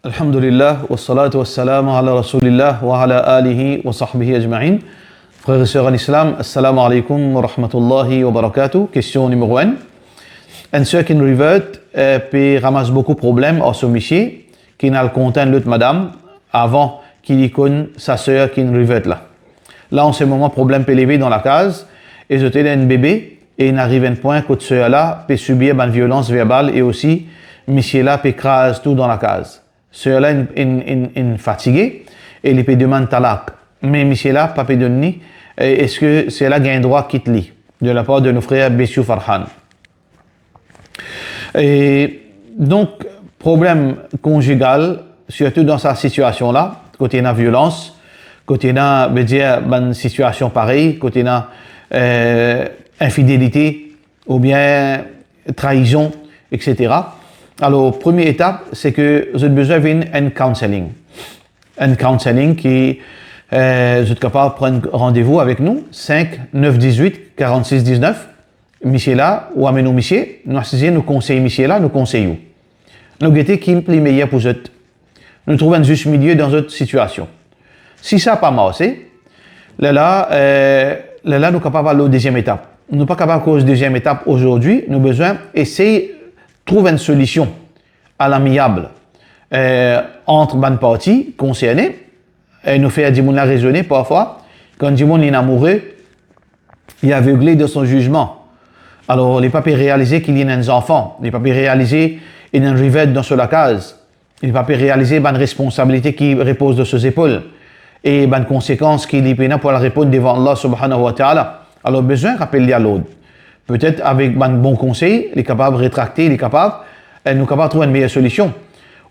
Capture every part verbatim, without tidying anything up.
Alhamdulillah, wassalatu wassalamu ala Rasoulillah wa ala alihi wa sahbihi ajmain. Frer e ser an Islam, assalamu alaikum wa rahmatullahi wa barakatuh. Kestion nimero enn. Enn ser ki'nn revert, eh, pe ramas boukou problem ar so misie, ki'nn al kont enn lot madam avan ki li konn sa ser ki'nn revert la. La, an se moman, problem pe leve dan lakaz, e zot ena enn bebe, e inn ariv enn pwin kot ser la pe sibir bann violans verbal, e osi misie la pe kraz tou dan lakaz. Ser la inn, inn, inn, inn fatige, e li pe demann talak. Me misie la pa pe donn li, e eski ser la gagn drwa kit li, de lapar de nou frer Bessiou Farhan. E donk, problem konzigal, sirtou dan sa sitiasion la, kot ena violans, kot ena, vedir, bann sitiasion parey, kot ena, eh, infidelite, oubien traizon, et cetera. Alor, premie etap, se ke zot bizin vinn enn counselling. Enn counselling ki, eh, zot kapav pran randevou avek nou, sink nef diz-wit karant-sis diz-nef. Misie la, ou amenn ou misie, nou asize, nou konsey misie la, nou konsey ou. Nou gete ki pli meyer pou zot. Nou trouv enn zis milie dan zot sitiasion. Si sa pa marse, lerla, eh, lerla nou kapav al lor deziem etap. Nou pa kapav koz deziem etap azordi, nou bizin esey trouv enn solision a lamiab, eh, ant bann parti konserne, e nou fer dimoun la rezone parfwa, kan dimoun li amoure, li avegle dan so zizman. Alor, li pa pe realize ki li ena enn zanfan, li pa pe realize li ena enn revert dan so lakaz, li pa pe realize bann responsabilite ki repoz lor so zepol, e bann konsekans ki li pena pou al reponn devan Allah Subhanahu wa Ta'ala. Alor, bizin rapel li a lord. Petet avek bann bon konsey, li kapav retrakte, li kapav, eh, nou kapav trouv enn meyer solision.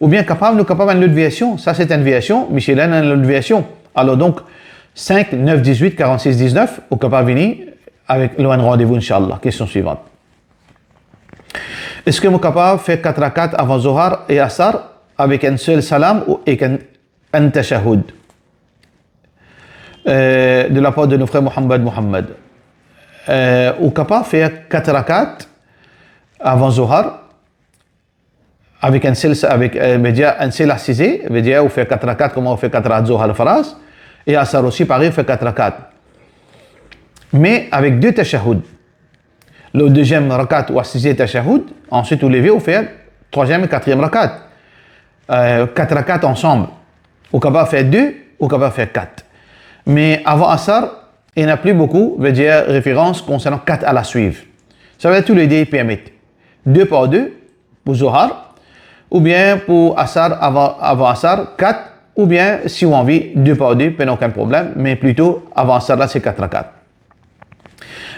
Oubien kapav, nou kapav enn lot version. Sa se enn version, misie la ena enn lot version. Alor donk, sink nef diz-wit karant-sis diz-nef, ou kapav vini avek, lor enn randevou, inshallah. Kestion swivant. Eski mo kapav fer kat rakat avan Zohar e Asar avek enn sel salam ou ek enn, enn tashahoud? Eh, de lapar de nou frer Mohammad Mohammad. Eh, ou kapav fer kat rakat avan Zohar, avek enn sel, avek, eh, vedir, enn sel asize, vedir, ou fer kat rakat, kouma ou fer kat rakat Zohar faraz, e Asar osi parey, ou fer kat rakat. Me avek de tashahoud. Lor deziem rakat, ou asize tashahoud, answit ou leve, ou fer trwaziem e katriem rakat. Eh, kat rakat ansam. Ou kapav fer de, ou kapav fer kat. Me avan Asar, ena pli boukou, vedir, referans konsernan kat alaswiv. Savedir toulede permet. De par de, pou Zohar, oubien pou Asar, avan, avan Asar, kat, oubien, si ou anvi, de par de, pena okenn problem, me plito, avan Asar la, se kat rakat.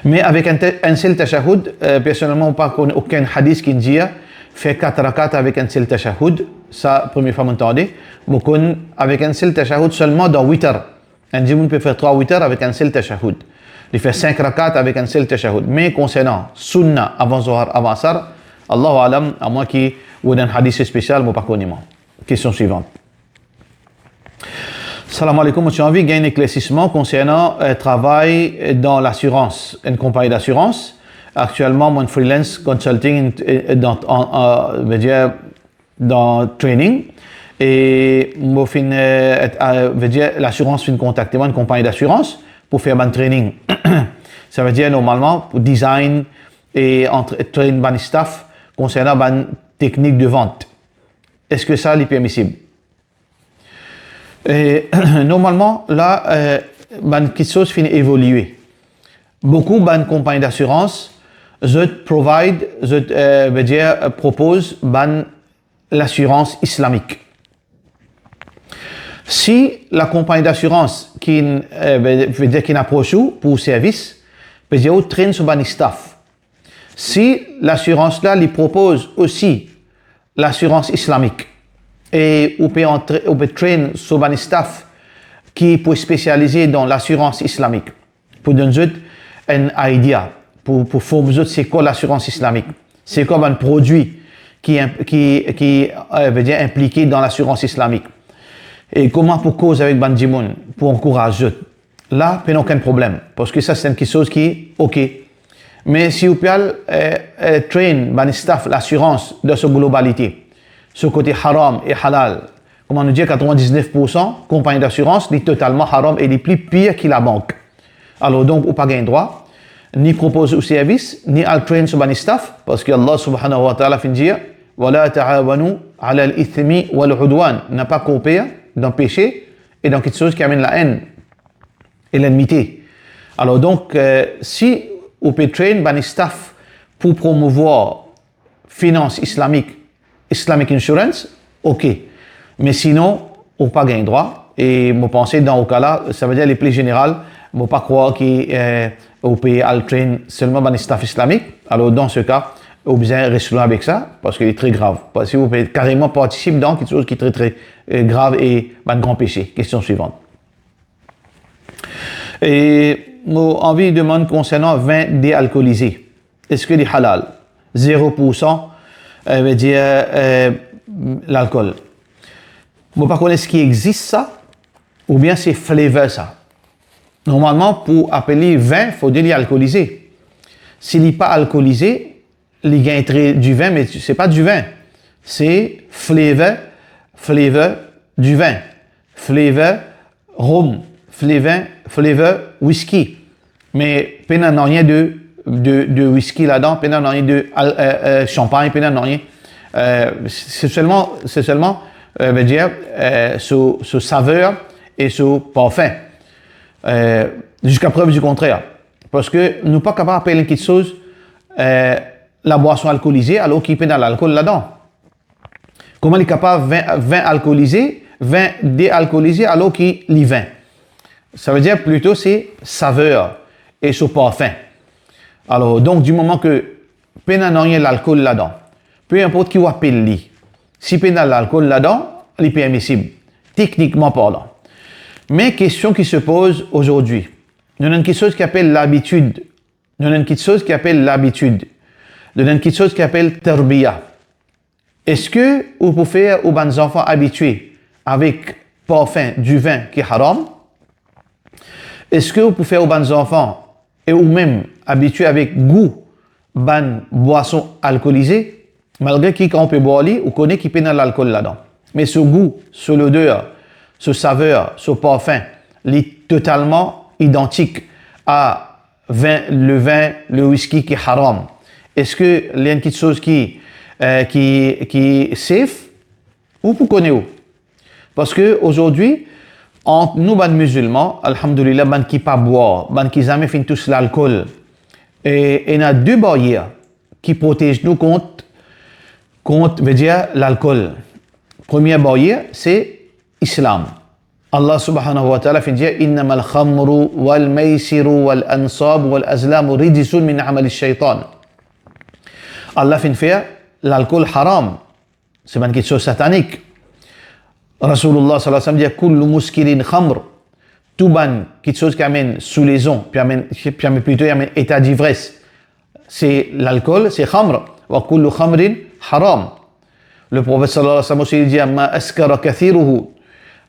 Me avek enn te-, enn sel tashahoud, eh, personelman, mo pa konn okenn hadis ki dir, fer kat rakat avek enn sel tashahoud, sa, premie fwa mo tande, mo konn avek enn sel tashahoud selman dan witr. Enn dimoun pe fer trwa witr avek enn sel tashahoud. Li fer sink rakat avek enn sel tashahoud. Me konsernan sunna avan Zohar, avan Asar, Allahu alam, amwin ki ou ena enn hadis spesial, mo pa kone mwa. Kestion swivant. Salam aleykoum, mo ti anvi gagn eklersisman konsernan, eh, travay dan lasirans, enn konpagni dasirans. Aktielman, mo enn freelance consulting, eh, dan, an, an, vedir, dan training. E mo finn, eh, et, eh, vedir, lasirans finn kontakte mwa, enn konpagni dasirans, pou fer bann training. Savedir, normalman, pou design e antre-, train bann staff konsernan bann teknik de vant. Eski sa, li permisib? E, normalman, la, eh, bann kiksoz finn evolie. Boukou bann konpagni dasirans, zot provide, zot, eh, vedir, propoz bann lasirans islamik. Si lakonpagni dasirans ki, eh, ve-, vedir ki inn apros ou pou servis, vedir ou train so bann staff. Si lasirans la, li propoz osi lasirans islamik, e ou pe antre, ou pe train so bann staff ki pou spesialize dan lasirans islamik, pou donn zot enn idea, pou, pou form zot se kwa lasirans islamik, se kwa bann prodwi ki, ki, ki, eh, vedir inplike dan lasirans islamik, e kouma pou koz avek bann dimoun, pou ankouraz zot. La, pena okenn problem, parski sa se enn kiksoz ki oke. Me si ou pe al, eh, eh, train bann staff lasirans dan so globalite, so kote haram e halal, kouma nou dir, katrevin-diznef poursan konpagni dasirans, li totalman haram e li pli pir ki labank. Alor, donk, ou pa gagn drwa ni propoz ou servis, ni al train so bann staff, parski Allah subhanahu wa ta'ala finn dir, "Wa la ta'awanu alal ithmi wal udwan." Ne pa koper dan pese e dan kiksoz ki amenn laenn e lennmite. Alor, donk, eh, si ou pe train bann staff pou promouvwar finans islamik, Islamic Insurance, ok. Me sinon, ou pa gagn drwa. E mo panse, dan ou ka la, savedir, lepli zeneral, mo pa krwar ki, eh, ou pe al train selman bann staff islamik. Alor, dan se ka, ou bizin res lwin avek sa, parski li tre grav. Parski ou pe kareman partisip dan kiksoz ki tre, tre, eh, grav e bann gran pese. Kestion swivan. E mo anvi demann konsernan vin dealkolize. Eski li halal? Zero poursan, eh, vedir, eh, lalkol. Mo pa kone eski exis sa, oubien se flavor sa. Normalman, pou apel li vin, fode li alkolize. Si li pa alkolize, li gagn tre divin, me se pa divin. Se flavor, flavor divin, flavor rom, flavor, flavor whisky. Me pena nanye de, de, de whisky ladan, pena nanye de al-, eh, eh, champagne, pena nanye. Eh, se selman, se selman, eh, vedir, eh, so, so saver e so parfin. Eh, ziska prev di kontrer. Parski nou pa kapav apel enn kiksoz, eh, labwason alkolize, alor ki pena lalkol ladan. Kouma li kapav vin, vin alkolize, vin dealkolize, alor ki li vin? Savedir plito se saver e so parfin. Alor, donk, di moman ke pena nanye lalkol ladan, pe inport ki ou apel li, si pena lalkol ladan, li permisib, teknikman parlan. Me kestion ki se poz azordi, nou ena enn kiksoz ki apel labitid. Nou ena enn kiksoz ki apel labitid. Nou ena enn kiksoz ki apel tarbiya. Eski ou pou fer ou bann zanfan abitie avek parfin divin ki haram? Eski ou pou fer ou bann zanfan e ou mem abitie avek gou bann bwason alkolize? Malgre ki kan ou pe bwar li, ou kone ki pena lalkol ladan. Me so gou, so loder, so saver, so parfin, li totalman idantik a vin, le vin, le whisky ki haram. Eski li enn kiksoz ki, eh, ki, ki safe? Ou pou kone ou. Parski azordi, ant nou bann mizilman, alhamdulillah, bann ki pa bwar, bann ki zame finn tous lalkol, e ena de baryer ki protez nou kont, kont, vedir, lalkol. Premie baryer, se Islam. Allah subhanahu wa ta'ala finn dir, "Innamal khamru wal maysiru wal ansabu wal azlamu rijsun min amali shaytan." Allah finn fer lalkol haram. Se bann kiksoz satanik. Rasoulullah sallallahu alayhi wa sallam dir, "Kullu muskirin khamr." Tou bann kiksoz ki amenn soulezon, ki amenn, ki amenn plito, ki amenn eta divres, se lalkol, se khamr. "Wa kullu khamrin haram." Le Profet sallallahu alayhi wa sallam osi dir, "Ma askara kathiruhu."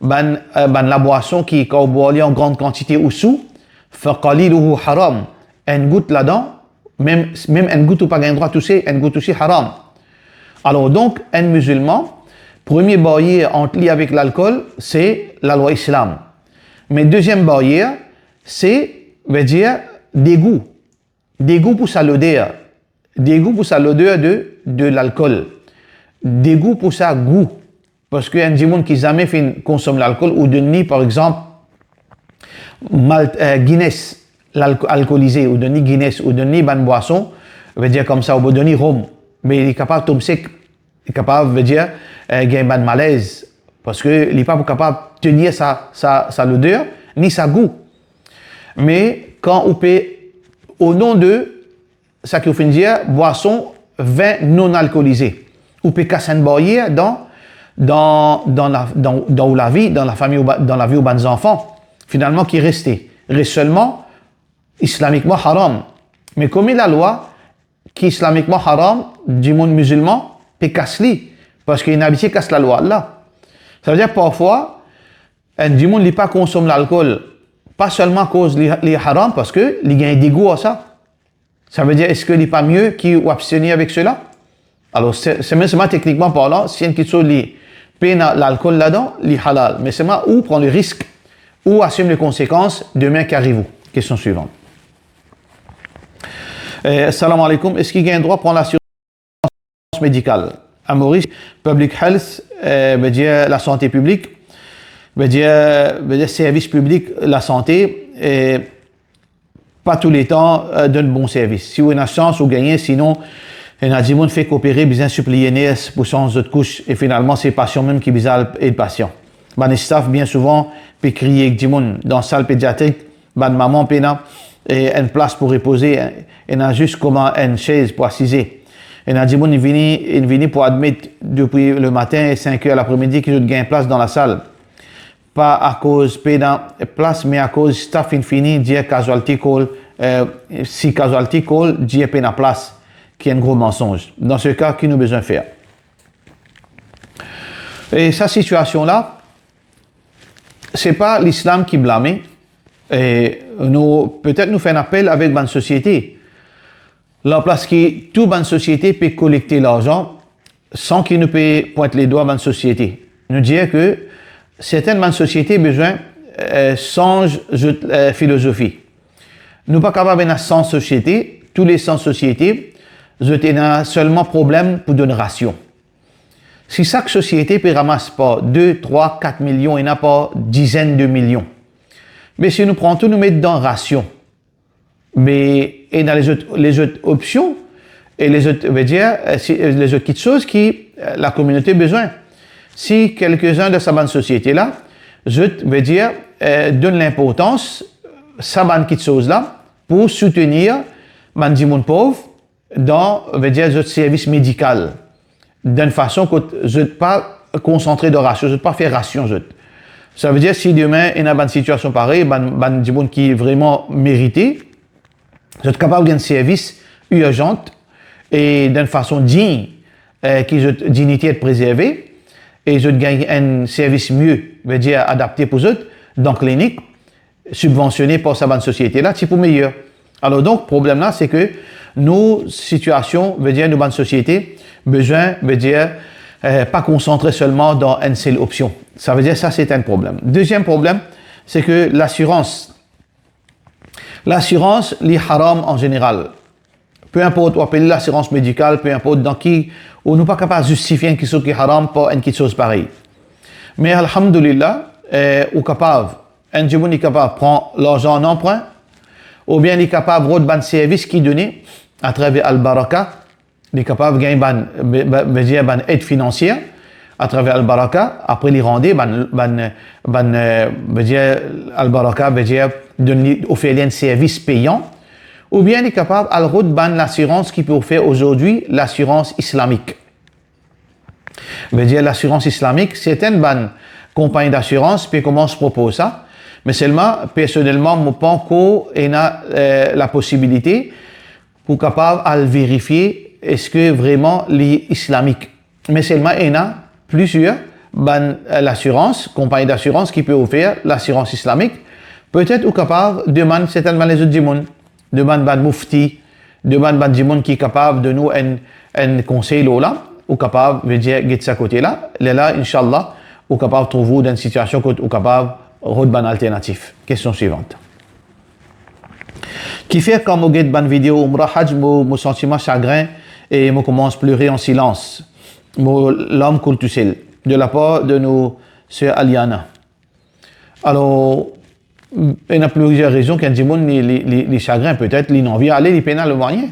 Bann, eh, bann labwason ki, kan ou bwar li an gran kantite, ou sou, "fa qaliluhu haram." Enn gout ladan, mem, mem enn gout ou pa gagn drwa touse, enn gout osi haram. Alor donk, enn mizilman, premie baryer ant li avek lalkol, se lalwa Islam. Me deziem baryer, se, vedir, degou. Degou pou sa loder. Degou pou sa loder de, de lalkol. Degou pou sa gou. Parski enn dimoun ki zame finn konsom lalkol, ou donn li, par exanp, mal-, eh, Guinness, lalko-, alkolize, ou donn li Guinness, ou donn li bann bwason, vedir koumsa, ou donn li rom, me li kapav tom sek, li kapav, vedir, eh, gagn bann malez, parski li pa pou kapav tenir sa, sa, sa loder, ni sa gou. Me kan ou pe, o non de seki ou finn dir, bwason, vin non alkolize. Ou pe kas enn baryer dan, dan, dan la, dan, dan ou lavi, dan lafami ou ba-, dan lavi ou bann zanfan. Finalman, ki reste? Res selman islamikman haram. Me kouma lalwa ki islamikman haram, dimoun mizilman pe kas li, parski li ena abitie kas lalwa la. Savedir, parfwa, enn dimoun li pa konsom lalkol, pa selman akoz li, li haram, parski li gagn degou ar sa. Savedir, eski li pa mie ki ou abstenir avek sela? Alor, se, se mem selman teknikman parlan, si enn kiksoz li pena lalkol ladan, li halal. Me selman ou pran le risk, ou asim le konsekans demin ki ariv ou. Kestion swivan. Eh, salam alaikum, eski gagn drwa pran lasirans medikal? A Moris, public health, eh, vedir lasante piblik, vedir, vedir servis piblik lasante, eh, pa touletan, eh, donn bon servis. Si ou ena sans, ou gagne, sinon, ena dimoun fek opere, bizin sipliye ners pou sanz zot kous, e finalman, se pasian mem ki bizin al ed pasian. Bann staff, bien souvan, pe kriye ek dimoun. Dan sal pediatrik, bann mama pena, eh, enn plas pou repoze, eh, ena zis kouma enn sez pou asize. Ena dimoun, inn vini, inn vini pou admet depi lematin e sink er lapremidi ki zot gagn plas dan lasal. Pa akoz pena plas, me akoz staff inn fini dir casualty call, eh, si casualty call, dir pena plas, ki enn gro mansonz. Dan se ka, ki nou bizin fer? E sa sitiasion la, se pa Lislam ki blame. E nou, petet nou fer enn apel avek bann sosiete. Lanplas ki tou bann sosiete pe kolekte larzan san ki nou pe pwint ledwa bann sosiete. Nou dir ke sertin bann sosiete bizin, eh, sanz zot, eh, filozofi. Nou pa kapav ena san sosiete, tou le san sosiete, zot ena selman problem pou donn rasion. Si sak sosiete pe ramas par de, trwa, kat milion, ena par dizenn de milion. Me si nou pran tou, nou met dan rasion, me ena lezot, lezot opsion, e lezot, vedir, eh, si, eh, lezot kitsoz ki, eh, lakominote bizin. Si kelkezin dan sa bann sosiete la, zot, vedir, eh, donn linportans sa bann kitsoz la pou soutenir bann dimoun pov, dan, vedir, zot servis medikal, dan enn fason kot zot pa konsantre dan rasion, zot pa fer rasion zot. Savedir, si demin ena bann sitiasion parey, bann, bann dimoun ki vreman merite, zot kapav gagn servis irzan e dan enn fason dign, eh, ki zot dignite et prezerve, e zot gagn enn servis mie, vedir adapte pou zot, dan klinik, sibvansione par sa bann sosiete la, ti pou meyer. Alor donk, problem la, se ke nou sitiasion, vedir nou bann sosiete, bizin, vedir, eh, pa konsantre selman dan enn sel opsion. Savedir sa, se enn problem. Deziem problem, se ke lasirans. Lasirans, li haram an zeneral. Pe inport ou apel li lasirans medikal, pe inport dan ki, ou nou pa kapav zistifie enn kitsoz ki haram par enn kitsoz parey. Me alhamdulillah, eh, ou kapav, enn dimoun li kapav pran larzan an anprin, oubien li kapav rod bann servis ki done atraver Al Baraka, li kapav gagn bann, be-, be-, vedir bann ed finansie atraver Al Baraka, apre li rande bann, bann, bann, eh, vedir Al Baraka, vedir donn li, ofer li enn servis peyan, oubien li kapav al rod bann lasirans ki pe ofer azordi lasirans islamik. Vedir lasirans islamik, sertin bann konpagni dasirans pe koumans propoz sa, me selman, personelman, mo pa ankor ena, eh, laposibilite pou kapav al verifie eski vreman li islamik. Me selman ena plizier bann, eh, lasirans, konpagni dasirans ki pe ofer lasirans islamik. Petet ou kapav demann sertin bann lezot dimoun, demann bann mufti, demann bann dimoun ki kapav donn ou enn, enn konsey lor la, ou kapav, vedir, get sa kote la. Lerla, inshallah, ou kapav trouv ou dan enn sitiasion kot ou kapav rod bann alternatif. Kestion swivan. Kifer kan mo get bann video Umrah, Hajj, mo, mo santi mwa sagrin e mo koumans plere an silans. Mo larm koul tousel. De lapar de nou ser Aliana. Alor, ena plizier rezon ki enn dimoun li, li, li, li sagrin, petet li, li anvi ale, li pena le mwayin.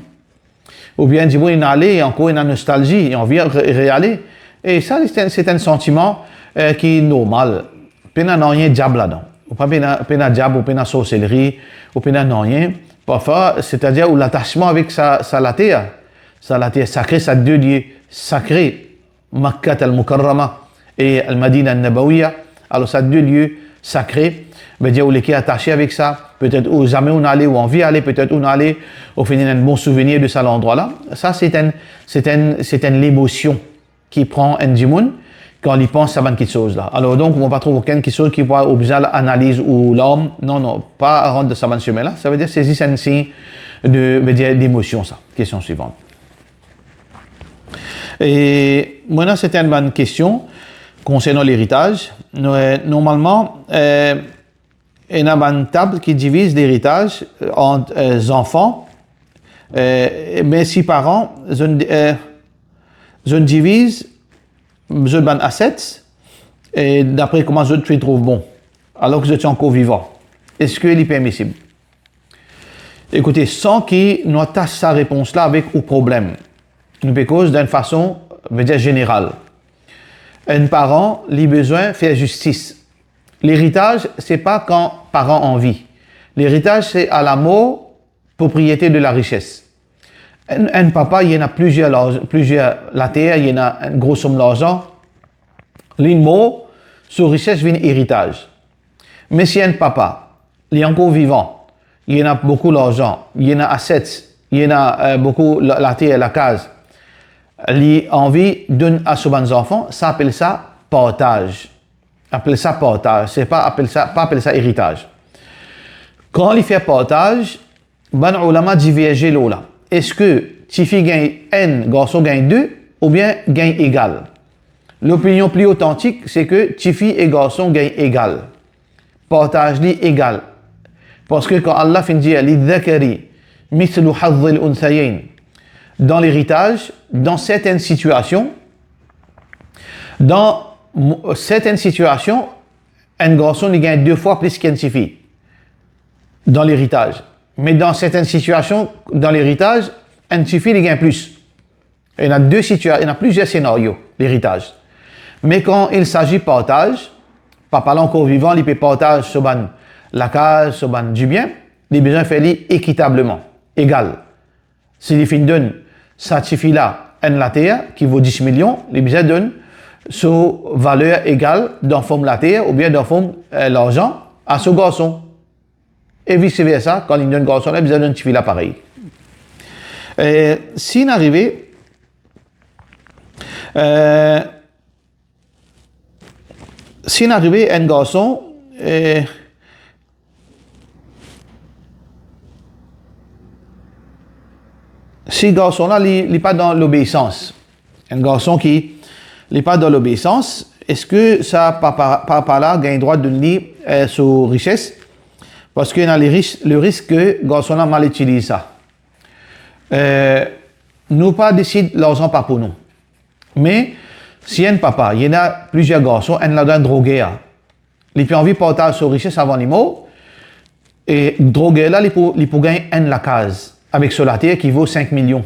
Oubien enn dimoun inn ale, ankor ena nostalzi, li anvi re-, reale. E sa, se enn, se enn santiman, eh, ki normal. Pena nanye diab ladan. Ou pa pena, pena diab, ou pena sorselri, ou pena nanye. Parfwa, setadir ou latasman avek sa, sa later, sa later sakre, sa de lie sakre, Makkat al-Mukarrama e al-Madina an-Nabawiya. Alor sa de lie sakre, vedir ou leker atase avek sa, petet ou zame ou'nn ale, ou anvi ale, petet ou'nn ale, ou finn ena enn bon souvenir de sa landrwa la. Sa se enn, se enn, se enn lemosion ki pran enn dimoun kan li pans sa bann kitsoz la. Alor donk, mo pa trouv okenn kitsoz ki pou obliz al analiz ou larm. Non, non, pa rant dan sa bann semin la. Savedir se zis enn sign de, vedir, demosion sa. Kestion swivan. E mo ena sertin bann kestion. Konsernan leritaz, nou, eh, normalman, eh, ena bann tab ki diviz leritaz, eh, ant, eh, zanfan, eh, me si paran, zot, eh, zot diviz zot bann assets, eh, dapre kouma zot ti trouv bon, alor ki zot ti ankor vivan. Eski li permisib? Ekoute, san ki nou atas sa repons la avek ou problem, nou pe koz dan enn fason, vedir zeneral. Enn paran, li bizin fer zistis. Leritaz, se pa kan paran anvi. Leritaz, se a lamor, propriete de larises. Enn, enn papa, li ena plizier larz-, plizier later, li ena enn gro som larzan. Li mor, so rises vinn eritaz. Me si enn papa, li ankor vivan, li ena boukou larzan, li ena assets, li ena, eh, boukou la-, later, lakaz, li anvi donn a so bann zanfan, sa apel sa partaz. Apel sa partaz, se pa apel sa, pa apel sa eritaz. Kan li fer partaz, bann oulama diverze lor la. Eski tifi gagn enn, garson gagn de, oubien gagn egal? Lopinion pli otantik, se ki tifi e garson gagn egal. Partaz li egal. Parski kan Allah finn dir, "Lizzakari mithlu hazzil unthayayn", dan leritaz, dan sertenn sitiasion, dan mo-, sertenn sitiasion, enn garson li gagn de fwa plis ki enn tifi dan leritaz. Me dan sertenn sitiasion, dan leritaz, enn tifi li gagn plis. Ena de sitia-, ena plizier senario leritaz. Me kan il sazi partaz, papa la ankor vivan, li pe partaz so bann lakaz, so bann dibien, li bizin fer li ekitableman, egal. Si li finn donn sa tifi la enn later ki vo dis milion, li bizin donn so valer egal dan form later oubien dan form, eh, larzan a so garson. E vice versa, kan li donn garson la, bizin donn tifi la parey. Eh, si inn arive, eh, si inn arive enn garson, eh, si garson la, li, li pa dan lobeisans, enn garson ki, li pa dan lobeisans, eski sa papa, papa la gagn drwa donn li, eh, so rises? Parski ena le ris-, le risk ki garson la mal itiliz sa. Eh, nou pa desid larzan pa pou nou. Me si enn papa, li ena plizier garson, enn ladan droger, li pe anvi partaz so rises avan li mor, e droger la, li pou, li pou gagn enn lakaz avek so later ki vo sink milion.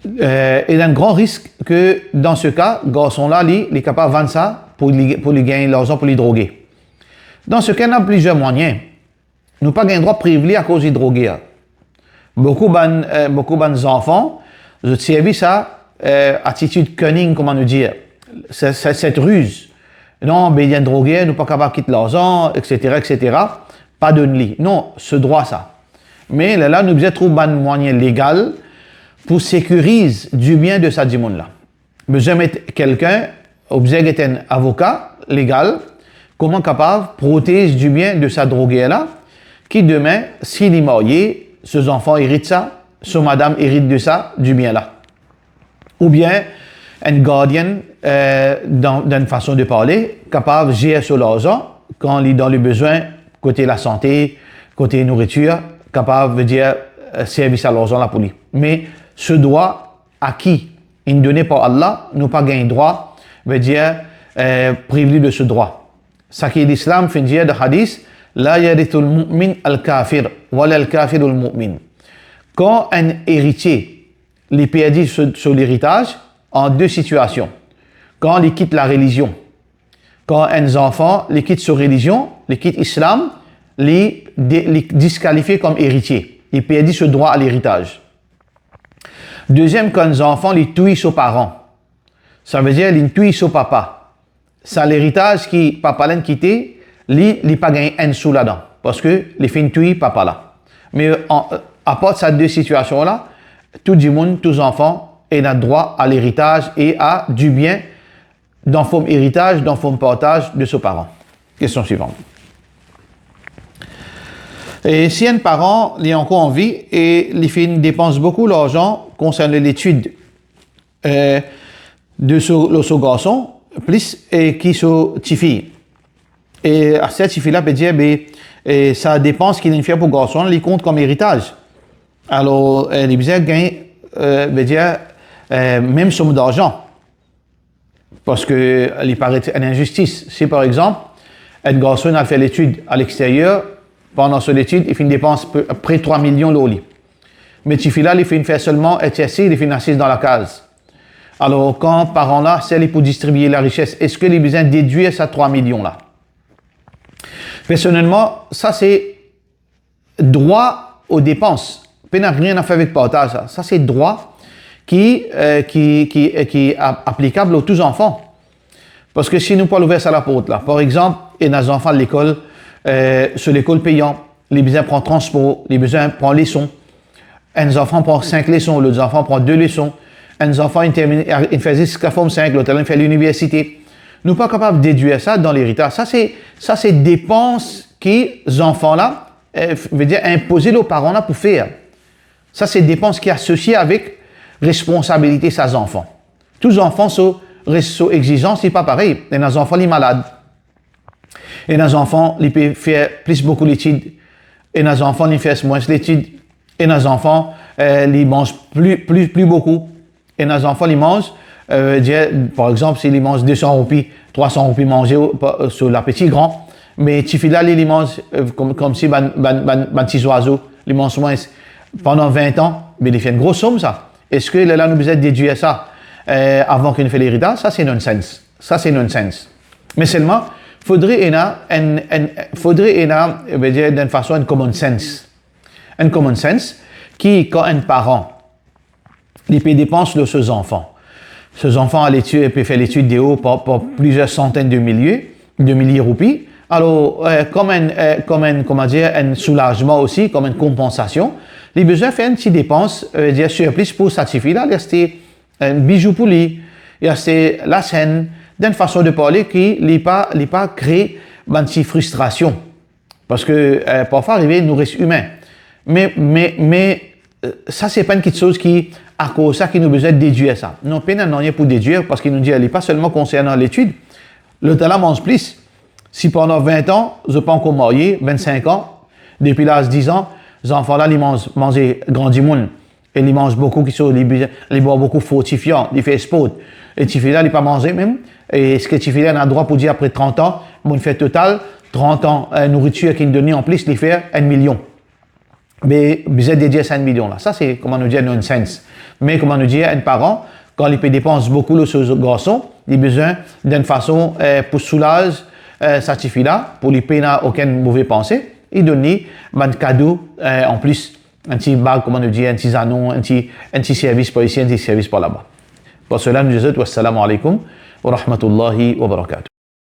Eh, ena enn gran risk ki, dan se ka, garson la, li, li kapav vann sa pou li, pou li gagn larzan pou li droge. Dan se ka, ena plizier mwayin. Nou pa gagn drwa priv li akoz li droger. Boukou bann, eh, boukou bann zanfan, zot servi sa, eh, atitid cunning, kouma nou dir, se, se, set riz. Non, be li enn droger, nou pa kapav kit larzan, et cetera, et cetera. Pa donn li. Non, so drwa sa. Me lerla nou bizin trouv bann mwayin legal pou sekiriz dibien de sa dimoun la. Bizin met kelkenn, bizin get enn avoka legal, kouma kapav protez dibien de sa droger la, ki demin, si li marye, so zanfan erit sa, so madam erit de sa dibien la. Oubien enn gardien, eh, dan, dan enn fason de parle, kapav zer so larzan, kan li dan le bizin, kote lasante, kote nouritir, kapav, vedir, eh, servi sa larzan la pou li. Me so drwa aki inn done par Allah, nou pa gagn drwa, vedir, eh, priv li de so drwa. Seki Lislam finn dir dan hadis, "La yarithul mu'min al kafir, wala al kafirul mu'min." Kan enn eritie, li perdi so, so leritaz an de sitiasion. Kan li kit larelizion. Kan enn zanfan, li kit so relizion, li kit Islam, li de-, li diskalifie kom eritie. Li perdi so drwa a leritaz. Deziem, kan enn zanfan, li touy so paran. Savedir, li touy so papa. Sa leritaz ki papa la inn kite, li, li pa gagn enn sou ladan, parski li finn touy papa la. Me an, apart sa de sitiasion la, tou dimoun, tou zanfan, ena drwa a leritaz e a dibien dan form eritaz, dan form partaz de so paran. Kestion swivan. E si enn paran, li ankor an vi e li finn depans boukou larzan konsernan letid, eh, de so, lor so garson, plis, e, ki so tifi. E aster tifi la pe dir, be, e, sa depans ki li fer pou garson, li kont kom eritaz. Alor, e, li bizin gagn, e, vedir, e, mem som larzan. Parski li paret enn inzistis. Si, par exanp, enn garson al fer letid a lexteryer, pandan so letid, li finn depans pre, pre trwa milion lor li. Me tifi la, li finn fer selman H S C, li finn asiz dan lakaz. Alor, kan paran la, si li pou distribie larises, eski li bizin dedwir sa trwa milion la? Personelman, sa se drwa o depans. Pena nanye a fer avek partaz sa. Sa se drwa ki, e, ki, ki, e, ki ap-, aplikab lor tou zanfan. Parski si nou pou al ouver sa laport la, par exanp, ena zanfan lekol, e, so lekol peyan, li bizin pran transpor, li bizin pran leson. Enn zanfan pran sink leson, lot zanfan pran de leson. Enn zanfan inn termine, inn fer zis form sink, lot la inn fer liniversite. Nou pa kapav dedwir sa dan leritaz. Sa se, sa se depans ki zanfan la, e, vedir inpoze lor paran la pou fer. Sa se depans ki asosie avek responsabilite sa zanfan. Tou zanfan so, res-, so exizans li pa parey. Ena zanfan li malad. Ena zanfan li pe fer plis boukou letid. Ena zanfan li fer mwins letid. Ena zanfan, e, li manz pli, pli, pli boukou. Ena zanfan li manz, e, dir, par exanp, si li manz de san roupi, trwa san roupi manze, pa, so lapeti gran. Me tifi la, li, li manz, e, kom, koumsi bann, bann, bann, bann ti zwazo, li manz mwins. Pandan vin an, be li fer enn gro som sa. Eski lerla nou bizin dedwir sa, e, avan ki nou fer leritaz? Sa se nonsens. Sa se nonsens. Me selman, fodre ena enn, enn, fodre ena, vedir, dan enn fason, enn common sense. Enn common sense ki, kan enn paran, li pe depans lor so zanfan. So zanfan al etid, pe fer letid deor par, par plizier santenn de milie, de milie roupi. Alor, e, kom enn, e, kom enn, kouma dir, enn soulazman osi, kom enn konpansasion, li bizin fer enn ti depans, e, dir sirplis pou sa tifi la, li aste enn bizou pou li, li aste lasenn, dan enn fason de parle ki li pa, li pa kre bann ti fristrasion. Parski, e, parfwa arive nou res imin. Me, me, me, e, sa se pa enn kiksoz ki, akoz sa ki nou bizin dedwir sa. Non, pena nanye pou dedwir, parski nou dir li pa selman konsernan letid. Lotala manz plis. Si pandan vin an, zot pa ankor marye, vinn-sink an, depi laz diz an, zanfan la, li manz, manze gran dimoun. E li manz boukou kiksoz, li bizin, li bwar boukou fortifian, li fer spor. E tifi la, li pa manze mem. E eski tifi la ena drwa pou dir apre trant an, mo fer total trant an, e, nouritir ki donn li anplis, li fer enn milion? Be, bizin dedwir sa enn milion la. Sa se, kouma nou dir, nonsens. Me kouma nou dir, enn paran, kan li pe depans boukou lor so garson, li bizin, dan enn fason, e, pou soulaz, e, sa tifi la, pou li pena okenn move panse, li donn li bann kado, e, anplis. Enn ti bag, kouma nou dir, enn ti zanon, enn ti, enn ti servis par isi, enn ti servis par laba. Par sela, nou dir zot, wassalamu alaikum wa rahmatullahi wa barakatuh.